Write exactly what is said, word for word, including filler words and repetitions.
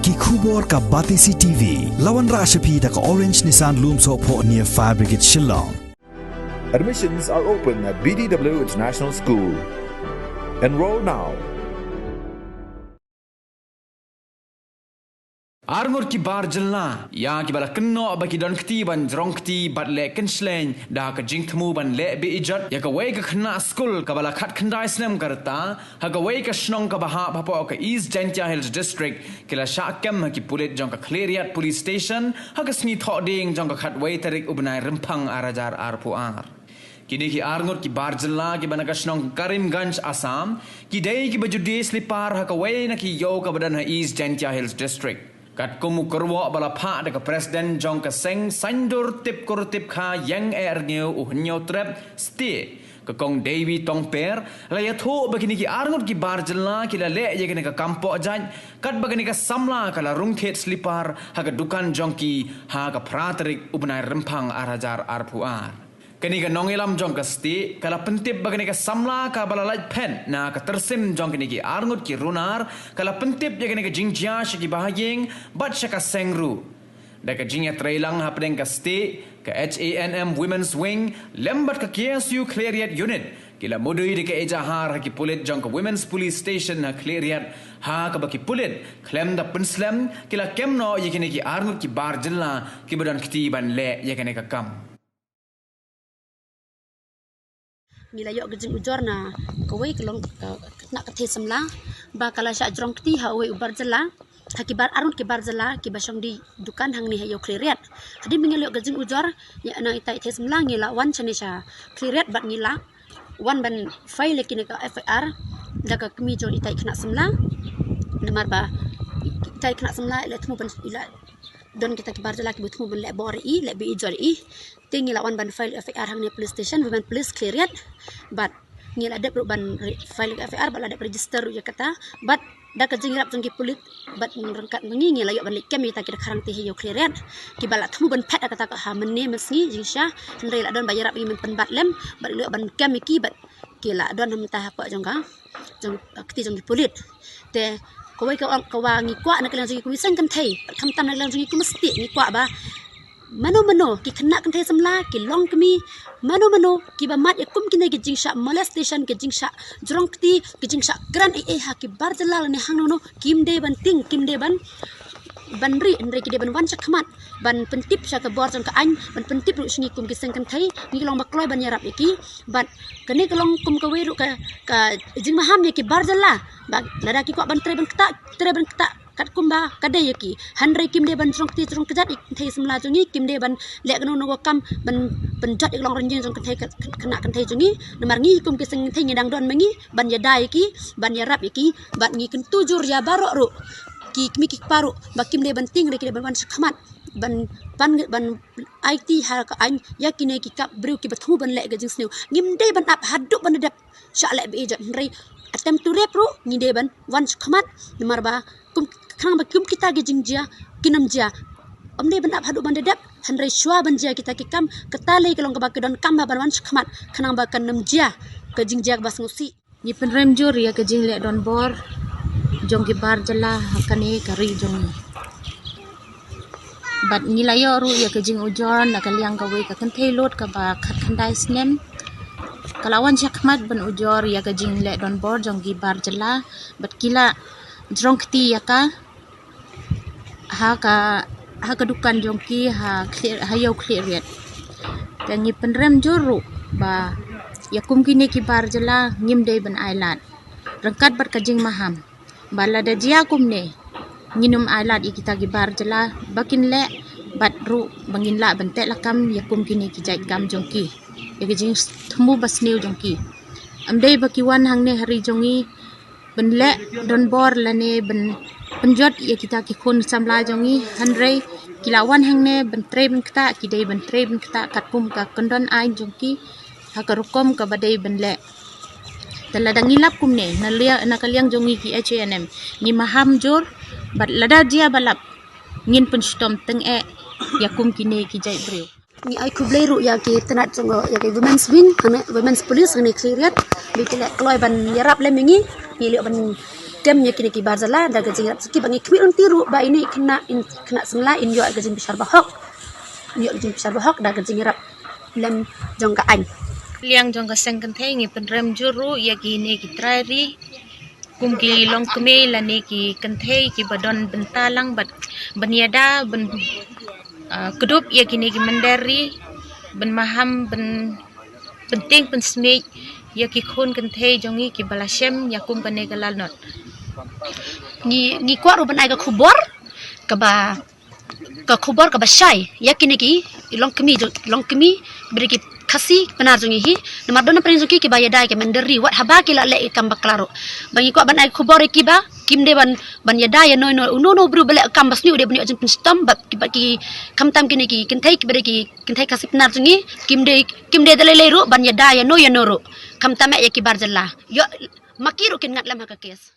Ki khubor ka Batesi T V. La wanrah sha phi da ka Orange Nissan Lumsohphoh near Fire Brigade Shillong. Admissions are open at B D W International School. Enroll now. Arngut ki bar jylla ïa kiba la kynnoh ba ki don kti ban jrong kti bad leh kynshlei da ka jingthmu ban leh be-ijot ïa kawei ka khynnah skul kaba la khatkhyndai snem ka rta ha kawei ka shnong kaba hap hapoh ka East Jaintia Hills District, ki la shah kem ha ki pulit jong ka Khliehriat Police Station ha ka sngi Thohdieng jong ka khatwei tarik u bnai Rymphang ar hajar arphew ar. Kine ki arngut ki bar jylla kiba na ka shnong Karimganj, Assam, ki dei kiba ju die slipar ha kawei na ki ïew kaba don ha East Jaintia Hills District. Katkum u kyrwoh ba la phah da ka president jong ka seng Saiñdur Tipkur Tipkha Ïeng eh Rngiew u Hynñiewtrep Stieh, ka Kong Dewi Tongper, la ïathuh ba kine ki arngut ki bar jylla ki la leh ïa kane ka kam pohjait katba kane ka samla ka la rung thied slipar ha ka dukan jong ki ha ka phra tarik u bnai Rymphang ar hajar arphew ar. Kane ka nongïalam jong ka Stieh ka la pyntip ba kane ka samla kaba la lait phet na ka tyrsim jong kine ki arngut ki runar ka la pyntip ïa kane ka jingjia sha ki bahaïing bad sha ka seng ruh. Da ka jingïatreilang hapdeng ka Stieh, ka H A N M Women's Wing lem bad ka K S U Khliehriat Unit ki la mudui da ka ejahar ha ki pulit jong ka Women's Police Station ha Khliehriat, ha kaba ki pulit khlem da pynslem ki la kem noh ïa kine ki arngut ki bar jylla kiba don kti ban leh ïa kane ka kam. Ngi la ïoh ka jingujor na kawei ka long ka, ka khynnah kynthei samla ba ka la shah jrong kti ha uwei u bar jylla, ha ki bar arngut ki bar jylla kiba shong die dukan hangne ha ïew Khliehriat. Hadien ba ngi la ïoh ka jingujor ïa na ita i kynthei samla, ngi la wan shane sha Khliehriat bad ngi la wan ban file ïa kine ka F I R da ka kmie jong ita i khynnah samla. Namar ba ita i khynnah samla i la thmu ban, i la don kita ki bar jylla kiba thmu ban leh bor ïa i, leh be-ijot ïa i. Te ngi la wan ban file F I R hangne police station, Women Police Khliehriat. Bad ngi la dep ruh ban re-, file F I R bad la dep register ruh ïa kata. Bad da ka jingïarap jong ki pulit bad ryngkat ma ngi, ngi la ïoh ban leit kem ïa kita ki dkhar hangtei ha ïew Khliehriat kiba la thmu ban phet ïa kata ka ha mynne mynsngi jingshisha. Hynrei la don ba ïarap ïa ngi mynta pynbat lem bad la ïoh ban kem ïa ki bad ki la don ha mynta hapoh jong ka, jong, kti jong ki pulit. Te kawei ka ong kaba ngi kwah na ka liang jong ki kum ki seng kynthei, khamtam na ka liang jong ki kum ki stieh, ngi kwah ba mano mano ki khynnah kynthei samla, ki longkmie, mano mano kiba mad ïa kum kine ki jingshah molestation, ki jingshah jrong kti, ki jingshah kren ei ei ha ki bar jylla lane hangno no, kim dei ban tieng, kim dei ban, ban ri, hynrei ki dei ban wan shakhmat ban pyntip sha ka bor jong ka aiñ, ban pyntip ruh sha ngi kum ki seng kynthei. Ngi long ba kloi ban ïarap ïa ki. Bad kane ka long kum kawei ruh ka, ka jingmaham ïa ki bar jylla ba lada ki kwah ban trei ban ktah, trei ban ktah katkum ba ka dei ïa ki. Hynrei kim dei ban jrong kti jrong kjat ïa ki kynthei samla jong ngi, kim dei ban leh kano kano ka kam ban, ban jot ïa ka longrynïeng jong kynthei, khynnah kynthei jong ngi. Namar ngi kum ki seng kynthei ngi dang don ma ngi ban ïada ïa ki, ban ïarap ïa ki. Bad ngi kyntu jur ïa baroh ruh ki kmie ki kpa ruh ba kim dei ban tieng, hynrei ki dei ban wan shakhmat ban, ban, ban ai kti ha ka aiñ ïa kine ki kap briew kiba thmu ban leh ka jingsniew. Ngim dei ban ap haduh ban da dep shah leh be-ijot, hynrei attempt to rape ruh ngi dei ban wan shakhmat. Namar ba kum, khnang ba kum kita ki jingjia kin ym jia. Ym dei ban ap haduh ban da dep, hynrei shuwa ban jia kita ki kam, kata lei ka long kaba ki donkam ban wan shakhmat khnang ba kan ym jia ka jingjia kaba sngewsih. Ngi pynrem jur ïa ka jingleh donbor jong ki bar jylla ha kane ka ri jong ngi. Bad ngi la ïoh ruh ïa ka jingujor na ka liang kawei ka kynthei lut kaba khatkhyndai snem. Ka la wan shakhmat ban ujor ïa ka jingleh donbor jong ki bar jylla bad ki la jrong kti ïa ka ha ka, ha ka dukan jong ki ha Khlieh, ha ïew Khliehriat. Te ngi pynrem jur ruh ba ïa kum kine ki bar jylla ngim dei ban ailad ryngkat bad ka jingmaham ba lada jia kumne ngin ym ailad ïa kita ki bar jylla ba kin leh bad ruh ba ngin lah ban teh lakam ïa kum kine ki jait kam jong ki, ïa ki jingthmu ba sniew jong ki. Ym dei ba ki wan hangne ha ri jong ngi ban leh donbor lane ban pynjot ïa kita ki khun samla jong ngi, hynrei ki la wan hangne ban trei ban ktah, ki dei ban trei ban ktah katkum ka kyndon aiñ jong ki ha ka rukom kaba dei ban leh. Te lada ngi lap kumne na lia-, na ka liang jong ngi ki H A N M ngi maham jur bad lada jia ba lap ngin pynshitom tyngeh ïa kum kine ki jait briew. Ngi ai khublei ruh ïa ki tnat jong, ïa ki Women's Wing, hangne Women's Police hangne Khliehriat, ba ki la kloi ban ïarap lem ïa ngi, ngi la ïoh ban Dem ïa kine ki bar jylla da ka jingïarap jong ki, ba ngi khmih lynti ruh ba ine i khynnah, i khynnah samla in ïoh ka jingbishar bahok. In ïoh ka jingbishar bahok da ka jingïarap lem jong ka aiñ. Liang jong ka seng kynthei ngi pynrem jur ruh ïa kine ki trai ri kum ki longkmie lane ki kynthei kiba don bynta lang bad ban ïada, ban, ah, kdup ïa kine ki mynder ri, ban maham, ban pyntieng pynsmiej ïa ki khun kynthei jong ngi kiba la shem ïa kum kane ka lalnot. Ngi, ngi kwah ruh ban ai ka khubor kaba, ka khubor kaba shai ïa kine ki longkmie jong, longkmie bad ki Khasi Pnar jong ngi hi. Namar don na pdeng jong ki kiba ïada ïa ki mynder ri wat haba ki la leh ïa ki kam bakla ruh. Ba ngi kwah ban ai khubor ïa ki ba kim dei ban, ban ïada ïa no ïa no, uno uno u briew ba leh kam ba sniew u dei ban ïoh jingpynshitom, bad kiba ki, khamtam kine ki kynthei kiba dei ki kynthei Khasi Pnar jong ngi, kim dei, kim dei da lei lei ruh ban ïada ïa no ïa no ruh, khamtam eh ïa ki bar jylla. Ïoh ma ki ruh kin ngat lem ha ka case.